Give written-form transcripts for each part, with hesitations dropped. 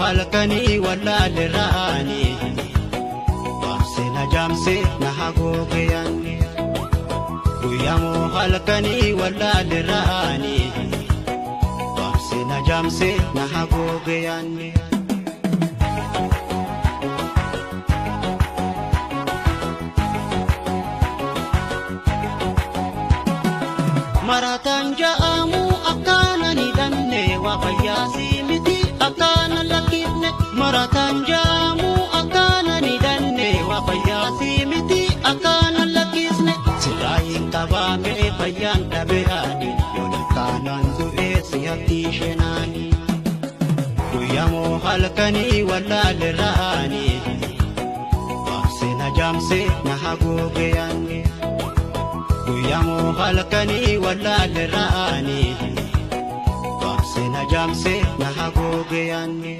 Halkanii wallaalirraani Baabsee na jaamsee na haguuge yaanni. Guyyaa halkanii wallaalirraani Baabsee na jaamsee na haguuge yaanni. Marataan ja'amu akkaana ni dhanne waa fayyaasii miti akkaana lakkifne. Marataan ja'amu akkaana ni dhanne waa fayyaasii miti akkaana lakkisne. Silaa hin qabaame fayyaan dhabe ani yoo lakkaanaan du'ee si'atti shenaani. Guyyaa halkanii wallaalirraani Baabsee na jaamsee na haguuge yaanni. Guyyaa halkanii wallaalirraani Baabsee na jaamsee na haguuge yaanni.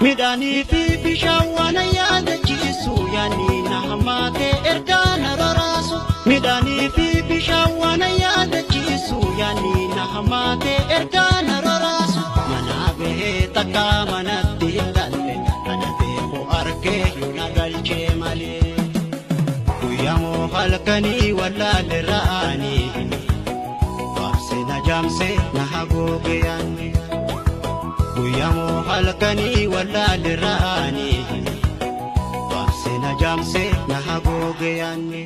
Midhaanii fi bishaan waan yaadachiisu yaanni na hammaatee ergaa na rarraasu. Midhaanii fi bishaan waan yaadachiisu yaanni na hammaatee ergaa na rarraasu. Mana bahee takka manatti hin galle kana beeku argee yoo na galchee malee. Guyyaa halkanii wallaalirraani Baabsee na jaamsee na haguuge yaanni. Guyyaa halkanii wallaalirraani Baabsee na jaamsee na haguuge yaanni.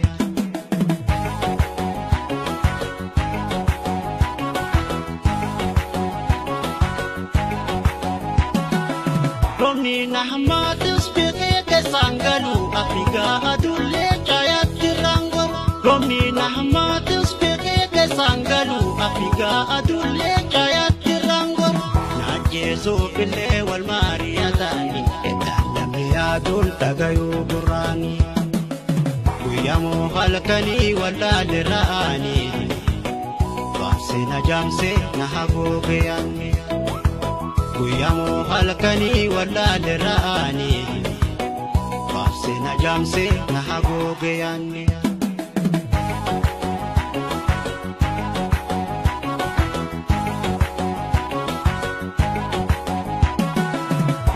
Roobni na hammaatus beekee keessaan galu Afrikaa adullee caayaatti raangoru. Roobni na hammaatus beekee keessaan galu Afrikaa adullee caayaatti raangoru. Naajjeesuuf illee wal maari'atanii eddaan namni yaaduun dhagayuu gurraani. Guyyaa halkanii wallaalirraani Baabsee na jaamsee na haguuge yaanni. Guyyaa halkanii wallaalirraani Baabsee na jaamsee na haguuge yaanni.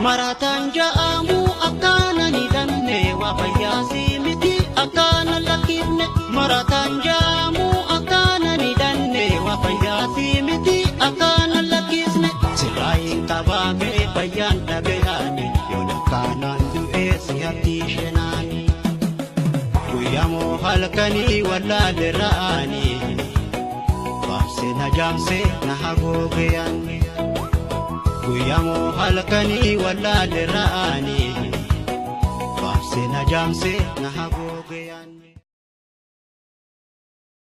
Marataan ja'amu akkaana ni dhanne waa fayyaasii miti akkaana lakkifne. Marataan ja'amu akkaana ni dhanne waa fayyaasii miti akkaana lakkisne. Silaa hin qabaame fayyaan dhabe ani yoo lakkaanaan du'ee si'atti shenaani. Guyyaa halkanii wallaalirraani Baabsee na jaamsee na haguuge yaanni. Guyyaa halkanii wallaalirraani Baabsee na jaamsee na haguuge yaanni.